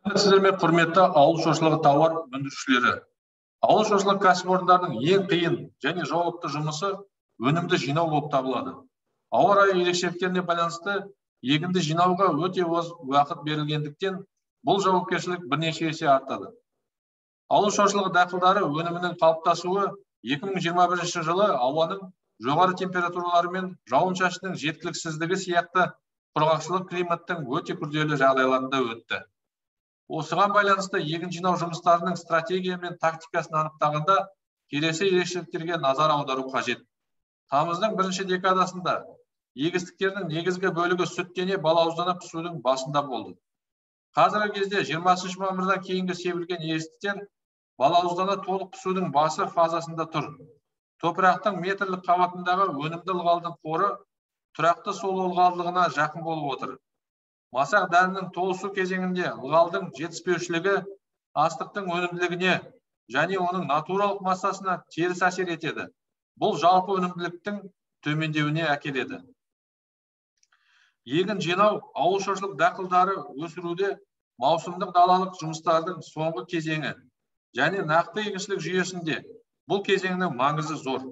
Сіздер ме, құрметті ауыл шаруашылығы тауар өндірушілері? Ауыл шаруашылығы кәсіпорындарының ең қиын және жауапты жұмысы өнімді жинау болып табылады. Ауа райы ерекшеліктеріне байланысты егінді жинауға өте аз уақыт берілгендіктен, бұл жауапкершілік бірнеше есе артады. Ауыл шаруашылығы дақылдары өнімінің қалыптасуы 2021 жылы ауаның жоғары температуралары мен жауын-шашынның жеткіліксіздігі сияқты құрғақшылық климаттың өте күрделі жағдайларында өтті. Осыған байланысты егін жинау жұмыстарының стратегия мен тактикасын анықтағанда келесі ерекшеліктерге назар аудару қажет. Тамыздың бірінші декадасында егістіктердің негізгі бөлігі сүттене балауыздана пісудің басында болды. Қазіргі кезде 20 мамырдан кейінгі себілген егістіктер балауыздана толық пісудің басы фазасында тұр. Топырақтың метрлік қабатындағы өнімді ылғалдың қоры тұрақты сулы ылғалдылығына жақын болып отыр. Масақ дәнінің толысу кезеңінде ылғалдың жетіспеушілігі астықтың өнімділігіне және оның натуралық массасына теріс әсер етеді. Бұл жалпы өнімділіктің төмендеуіне әкеледі. Егін жинау ауыл шаруашылық дақылдары өсіруде маусымдық далалық жұмыстардың соңғы кезеңі және нақты егіншілік жүйесінде бұл кезеңнің маңызы зор.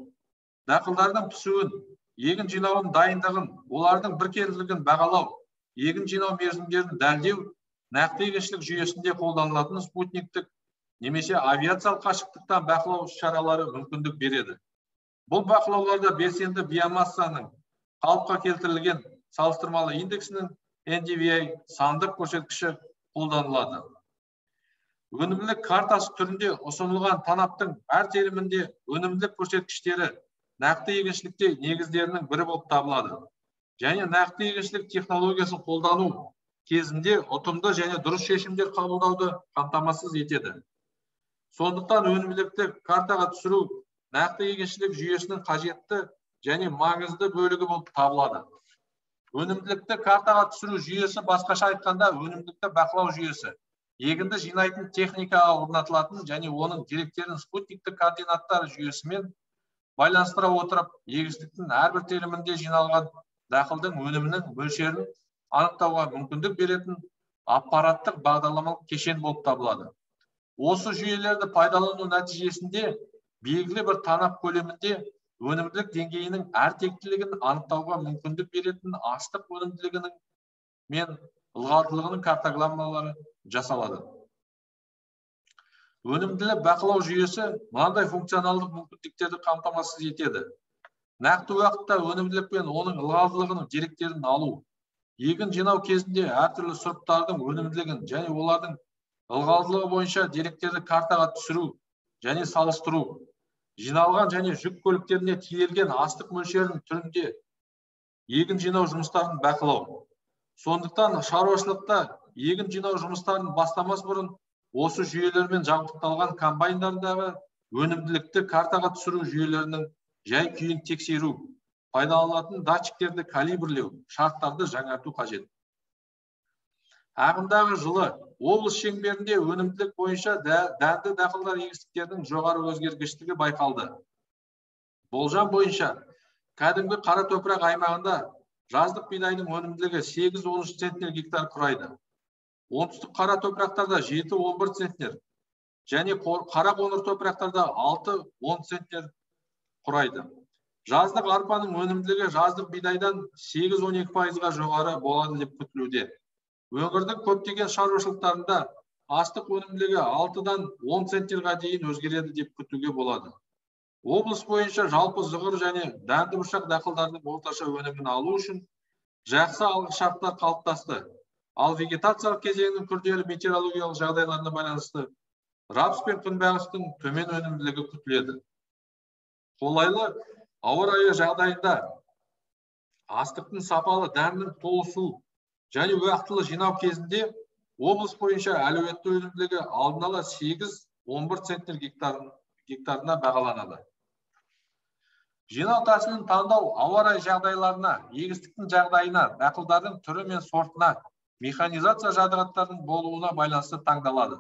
Дақылдардың пісуін, егін жинауының дайындығын, олардың біркелкілігін бағалау, егін жинау мерзімдерін дәлдеу нақты егіншілік жүйесінде қолданылатын спутниктік немесе авиациялық қашықтықтан бақылау шаралары мүмкіндік береді. Бұл бақылауларда белсенді биомассаның қалыпқа келтірілген салыстырмалы индексінің NDVI сандық көрсеткіші қолданылады. Өнімділік картасы түрінде ұсынылған танаптың әр телімінде өнімділік көрсеткіштері нақты егіншілікте негіздерінің бірі болып табылады. Және нақты егіншілік технологиясын қолдану кезінде ұтымды және дұрыс шешімдер қабылдауды қамтамасыз етеді. Сондықтан өнімділікті картаға түсіру нақты егіншілік жүйесінің қажетті және маңызды бөлігі болып табылады. Өнімділікті картаға түсіру жүйесі, басқаша айтқанда, өнімділікті бақылау жүйесі, егінді жинайтын техникаға орнатылатын және оның деректерін спутниктік координаттар жүйесімен байланыстыра отырып, егістіктің әрбір телімінде жиналған дақылдың өнімінің мөлшерін анықтауға мүмкіндік беретін аппараттық бағдарламалық кешен болып табылады. Осы жүйелерді пайдалану нәтижесінде белгілі бір танап көлемінде өнімділік деңгейінің әртектілігін анықтауға мүмкіндік беретін астық өнімділігінің мен ылғалдылығының картограммалары жасалады. Өнімділік бақылау жүйесі мынандай функционалдық мүмкіндіктерді қамтамасыз етеді. Нақты уақытта өнімділік пен оның ылғалдылығының деректерін алу, егін жинау кезінде әртүрлі сұрыптардың өнімділігін және олардың ылғалдылығы бойынша деректерді картаға түсіру және салыстыру, жиналған және жүк көліктеріне тиелген астық мөлшерінің түрінде егін жинау жұмыстарын бақылау. Сондықтан шаруашылықта егін жинау жұмыстарын бастамас бұрын осы жүйелермен жабдықталған комбайндардағы өнімділікті картаға түсіру жүйелерінің жай күйін тексеру, пайдаланылатын датчиктерді калибрлеу, шарттарды жаңарту қажет. Ағымдағы жылы облыс шеңберінде өнімділік бойынша дәнді дақылдар егістіктерінің жоғары өзгергіштігі байқалды. Болжам бойынша кәдімгі қара топырақ аймағында жаздық бидайдың өнімділігі 8-13 центнер гектар құрайды. Оңтүстік қара топырақтарда 7-11 центнер және қара қоңыр топырақтарда 6-10 центнер құрайды. Жаздық арпаның өнімділігі жаздық бидайдан 8-12%-ға жоғары болады деп күтілуде. Өңірдің көптеген шаруашылықтарында астық өнімділігі 6-дан 10 центнерға дейін өзгереді деп күтуге болады. Облыс бойынша жалпы зығыр және дәнді бұршақ дақылдарының орташа өнімін алу үшін жақсы алғышарттар қалыптасты. Ал вегетациялық кезеңнің күрделі метеорологиялық жағдайларына байланысты рапс пен күнбағыстың төмен өнімділігі күтіледі. Қолайлы ауа райы жағдайында астықтың сапалы дәннің толысу және уақытылы жинау кезінде облыс бойынша әлеуетті өнімділігі алдын ала 8-11 центнер гектарына бағаланады. Жинау тәсілін таңдау ауа райы жағдайларына, егістіктің жағдайына, дақылдардың түрі мен сортына, механизация жабдықтарының болуына байланысты таңдалады.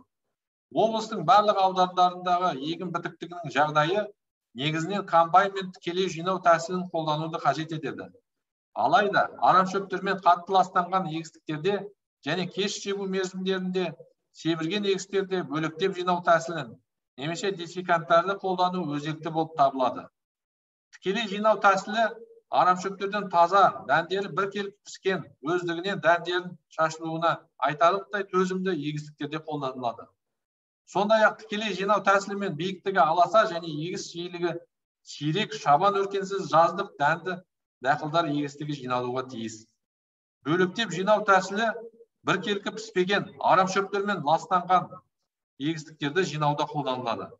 Облыстың барлық аудандарындағы егін бітіктігінің жағдайы негізінен комбайнмен тікелей жинау тәсілін қолдануды қажет етеді. Алайда арамшөптермен қатты ластанған егістіктерде және кеш себу мерзімдерінде себілген егістерде бөлектеп жинау тәсілін немесе десиканттарды қолдану өзекті болып табылады. Тікелей жинау тәсілі арамшөптерден таза, дәндері біркелкі піскен, өздігінен дәндерін шашылуына айтарлықтай төзімді егістіктерде қолданылады. Сондай-ақ тікелей жинау тәсілімен биіктігі аласа және егіс жиілігі сирек шабан өркенсіз жаздық дәнді дақылдар егістігі жиналуға тиіс. Бөліктеп жинау тәсілі біркелкі піспеген, арамшөптермен ластанған егістіктерді жинауда қолданылады.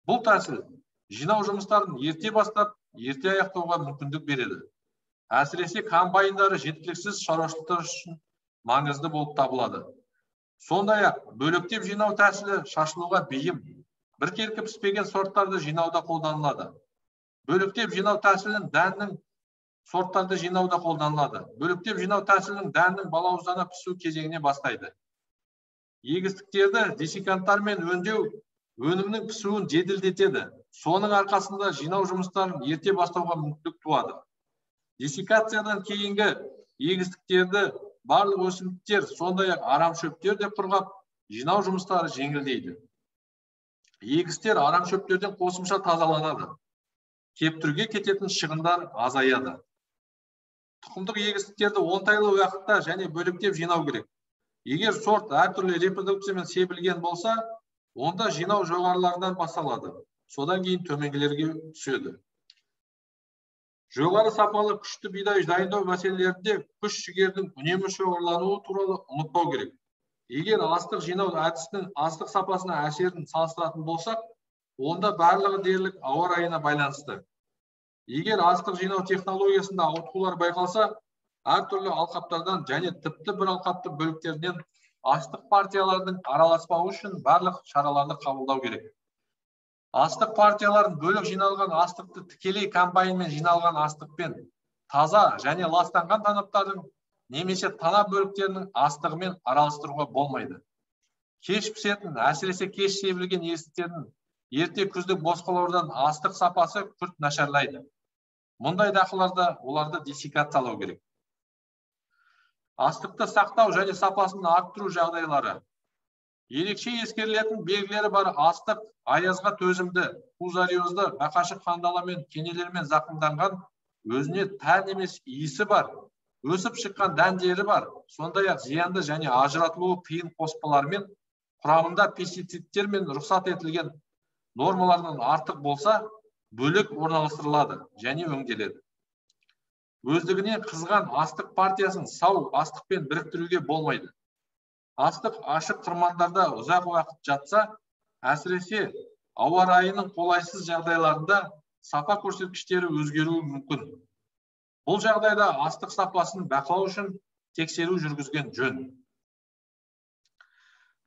Бұл тәсіл жинау жұмыстарын ерте бастап, ерте аяқтауға мүмкіндік береді. Әсіресе комбайндары жеткіліксіз шаруашылықтар үшін маңызды болып табылады. Сондай-ақ бөліктеп жинау тәсілі шашылуға бейім, біркелкі піспеген сорттарды жинауда қолданылады. Бөліктеп жинау тәсілін дәннің сорттарды жинауда қолданылады. Бөліктеп жинау тәсілінің дәннің балауыздана пісу кезеңіне бастайды. Егістіктерді десиканттармен өңдеу өнімнің пісуін жеделдетеді. Соның арқасында жинау жұмыстарын ерте бастауға мүмкіндік туады. Десикациядан кейінгі егістіктерді барлық өсімдіктер, сондай-ақ арамшөптер де құрғап, жинау жұмыстары жеңілдейді. Егістер арамшөптерден қосымша тазаланады. Кептіруге кететін шығындар азаяды. Тұқымдық егістіктерді оңтайлы уақытта және бөліктеп жинау керек. Егер сорт әртүрлі репродукциямен себілген болса, онда жинау жоғарыларынан басталады. Содан кейін төменгілерге түседі. Жоғары сапалы күшті бидай дайындау мәселелерінде күш жігердің үнемі шоғырлануы туралы ұмытпау керек. Егер астық жинау әдісінің астық сапасына әсерін салыстыратын болсақ, онда барлығы дерлік ауа райына байланысты. Егер астық жинау технологиясында ауытқулар байқалса, әртүрлі алқаптардан және тіпті бір алқапты бөліктерінен астық партияларының араласпауы үшін барлық шараларды қабылдау керек. Астық партияларын бөлік жиналған астықты тікелей комбайнмен жиналған астықпен таза және ластанған танаптардың немесе танап бөліктерінің астығымен араластыруға болмайды. Кеш пісетін, әсіресе кеш себілген егістіктердің ерте күздік босқалардан астық сапасы күрт нашарлайды. Мұндай дақылдарда оларды десикациялау керек. Астықты сақтау және сапасын арттыру жағдайлары. Ерекше ескерілетін белгілері бар астық аязға төзімді, фузариозды, бақашық қандаламен, кенелермен зақымданған, өзіне тән емес иісі бар, өсіп шыққан дәндері бар, сондай-ақ зиянды және ажыратылуы қиын қоспалармен, құрамында пестицидтер мен рұқсат етілген нормаларынан артық болса, бөлек орналастырылады және өңделеді. Өздігінен қызған астық партиясын сау астықпен біріктіруге болмайды. Астық ашық қырмандарда ұзақ уақыт жатса, әсіресе ауа райының қолайсыз жағдайларында сапа көрсеткіштері өзгеруі мүмкін. Бұл жағдайда астық сапасын бақылау үшін тексеру жүргізген жөн.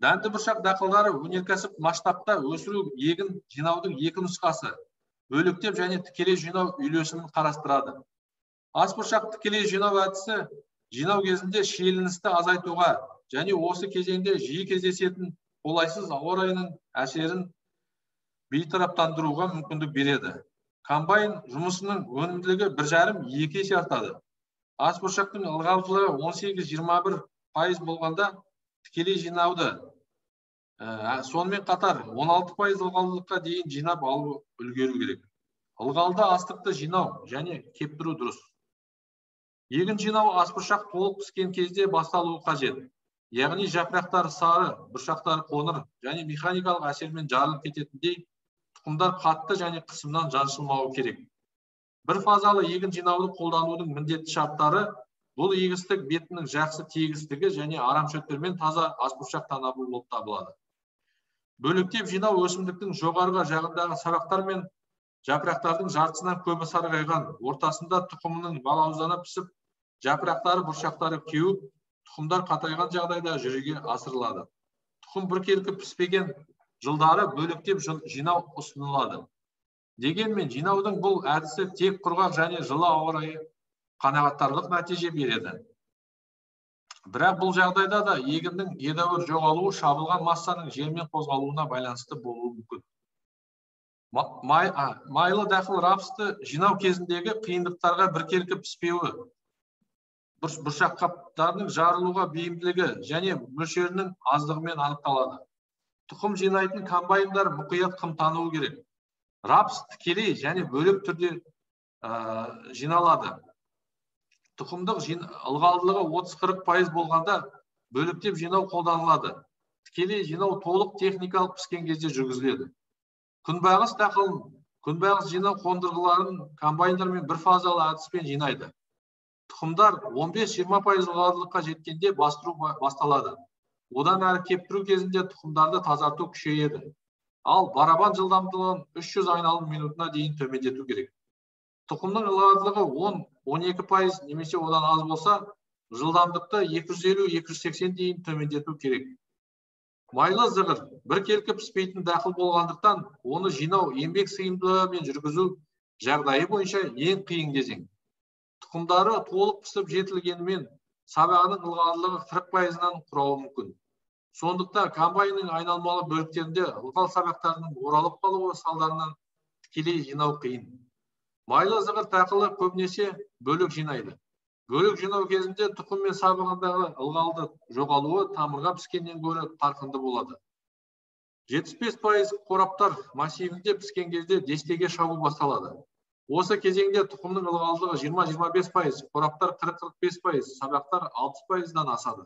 Дәнді бұршақ дақылдары өнеркәсіп масштабта өсіру егін жинаудың екі нұсқасы, бөліктеп және тікелей жинау үйлесімін қарастырады. Ас бұршақ тікелей жинау әдісі жинау кезінде шиеленісті азайтуға және осы кезеңде жиі кездесетін қолайсыз ауа райының әсерін бейтараптандыруға мүмкіндік береді. Комбайн жұмысының өнімділігі 1,5-2 есе артады. Ас бұршақтың ылғалдылығы 18-21% болғанда тікелей жинауды, сонымен қатар 16% ылғалдылыққа дейін жинап алу үлгеру керек. Ылғалды астықты жинау және кептіру дұрыс. Егін жинау ас бұршақ толық піскен кезде басталуы қажет. Яғни жапырақтары сары, бұршақтары қоңыр және механикалық әсермен жарылып кететіндей тұқымдар қатты және қысымнан жаншылмауы керек. Бір фазалы егін жинауды қолданудың міндетті шарттары бұл егістік бетінің жақсы тегістігі және арамшөптермен таза ас бұршақ танабы болып табылады. Бөліктеп жинау өсімдіктің жоғарғы жағындағы сабақтар мен жапырақтардың жартысынан көбі сарғайған, ортасында тұқымының балауыздана пісіп, жапырақтары, бұршақтары кеуіп, тұқымдар қатайған жағдайда жүзеге асырылады. Тұқым біркелкі піспеген жылдары бөліктеп жинау ұсынылады. Дегенмен жинаудың бұл әдісі тек құрғақ және жылы ауа райы қанағаттарлық нәтиже береді. Бірақ бұл жағдайда да егіннің едәуір жоғалуы шабылған массаның желмен қозғалуына байланысты болуы мүмкін. Майлы дақыл рапсты жинау кезіндегі қиындықтарға біркелкі піспеуі, Бұршаққаптарының жарылуға бейімділігі және мөлшерінің аздығымен анықталады. Тұқым жинайтын комбайндар мұқият қымтануы керек. Рапс тікелей және бөлек түрде жиналады. Тұқымдық ылғалдылығы 30-40% болғанда бөліктеп жинау қолданылады. Тікелей жинау толық техникалық піскен кезде жүргізіледі. Күнбағыс дақылын күнбағыс жинау қондырғыларын комбайндармен бір фазалы әдіспен жинайды. Тұқымдар 15-20% ылғалдылыққа жеткенде бастыру басталады. Одан әрі кептіру кезінде тұқымдарды тазарту күшейеді. Ал барабан жылдамдығын 300 айналым минутына дейін төмендету керек. Тұқымның ылғалдылығы 10-12% немесе одан аз болса, жылдамдықты 250-280 дейін төмендету керек. Майлы зығыр біркелкі піспейтін дақыл болғандықтан, оны жинау еңбек сыйымдылығы мен жүргізу жағдайы бойынша ең қиын кезең. Тұқымдары толық пісіп жетілгенімен сабағының ылғалдылығы 40%-нан құрауы мүмкін. Сондықтан комбайнның айналмалы бөліктерінде ылғал сабақтарының оралып қалуы салдарынан тікелей жинау қиын. Майлы зығыр дақылы көбінесе бөлек жинайды. Бөлек жинау кезінде тұқым мен сабағындағы ылғалды жоғалуы тамырға піскеннен гөрі қарқынды болады. 75% қораптар массивінде піскен кезде дестеге шабу басталады. Осы кезеңде тұқымның ылғалдығы 20-25%, қораптар 40-45%, сабақтар 60%-дан асады.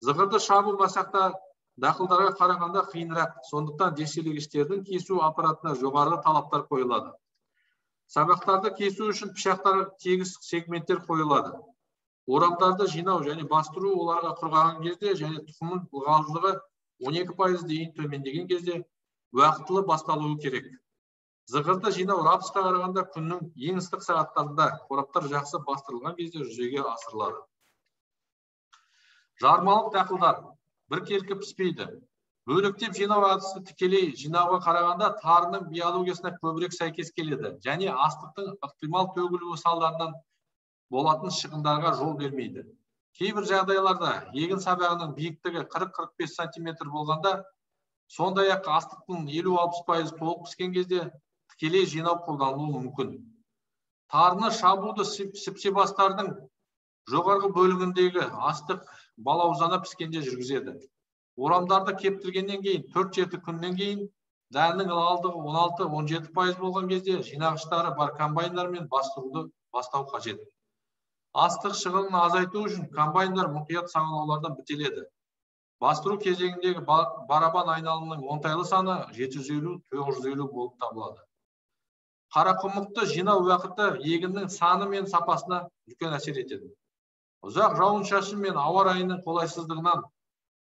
Зығырды шабу масақта дақылдарға қарағанда қиынырақ, сондықтан дестелегіштердің кесу аппаратына жоғары талаптар қойылады. Сабақтарды кесу үшін пышақтар тегіс сегменттер қойылады. Орамдарды жинау және бастыру оларға құрғаған кезде және тұқымның ылғалдылығы 12% дейін төмендеген кезде уақытылы басталуы керек. Зығырды жинау рапсқа қарағанда күннің ең ыстық сағаттарында қораптар жақсы бастырылған кезде жүзеге асырылады. Жармалық дақылдар біркелкі піспейді. Бөліктеп жинау әдісі тікелей жинауға қарағанда тарының биологиясына көбірек сәйкес келеді және астықтың ықтимал төгілуі салдарынан болатын шығындарға жол бермейді. Кейбір жағдайларда егін сабағының биіктігі 40-45 см болғанда, сондай-ақ астықтың 50-60% толық піскен кезде тікелей жинау қолданылуы мүмкін. Тарыны шабуды сіпсебастардың жоғарғы бөлігіндегі астық балауыздана піскенде жүргізеді. Орамдарды кептіргеннен кейін 4-7 күннен кейін дәннің ылғалдығы 16-17% болған кезде жинағыштары бар комбайндармен бастыруды бастау қажет. Астық шығынын азайту үшін комбайндар мұқият саңылаулардан бітеледі. Бастыру кезеңіндегі барабан айналымының оңтайлы саны 750-950 болып табылады. Қарақұмықты жинау уақыты егіннің саны мен сапасына үлкен әсер етеді. Ұзақ жауын-шашын мен ауа райының қолайсыздығынан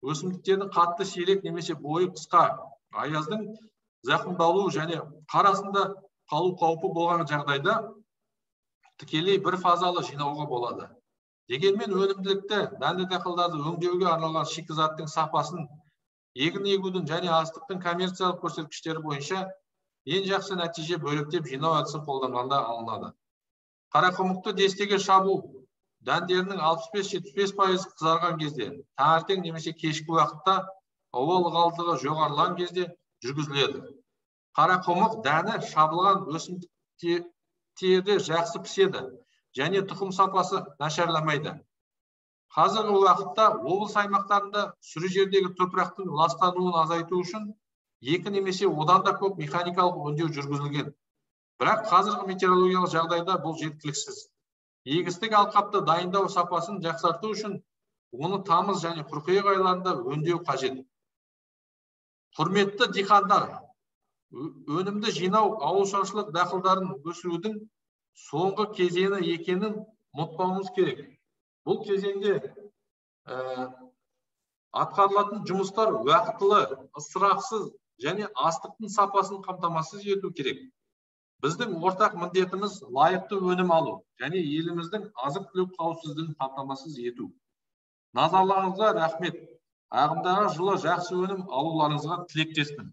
өсімдіктердің қатты сирек немесе бойы қысқа, аяздың зақымдалуы және қар астында қалу қаупі болған жағдайда тікелей бір фазалы жинауға болады. Дегенмен өнімділікті дәнді дақылдарды өңдеуге арналған шикізаттың сапасын, егін егудің және астықтың коммерциялық көрсеткіштері бойынша ең жақсы нәтиже бөліктеп жинау әдісін қолданғанда алынады. Қарақұмықты дестеге шабу дәндерінің 65-75% қызарған кезде, таңертең немесе кешкі уақытта ауа ылғалдылығы жоғарылаған кезде жүргізіледі. Қарақұмық дәні шабылған өсімдіктерде жақсы піседі және тұқым сапасы нашарламайды. Қазіргі уақытта облыс аймақтарында сүр жердегі топырақтың ластануын азайту үшін 2 немесе одан да көп механикалық өңдеу жүргізілген. Бірақ қазіргі метеорологиялық жағдайда бұл жеткіліксіз. Егістік алқапты дайындау сапасын жақсарту үшін оны тамыз және қыркүйек айларында өңдеу қажет. Құрметті диқандар, өнімді жинау ауыл шаруашылық дақылдарын өсірудің соңғы кезеңі екенін ұмытпауымыз керек. Бұл кезеңде атқарылатын жұмыстар уақытылы, ысырапсыз және астықтың сапасын қамтамасыз ету керек. Біздің ортақ міндетіміз лайықты өнім алу және еліміздің азық-түлік қауіпсіздігін қамтамасыз ету. Назарларыңызға рахмет. Ағымдағы жылы жақсы өнім алуларыңызға тілектеспін.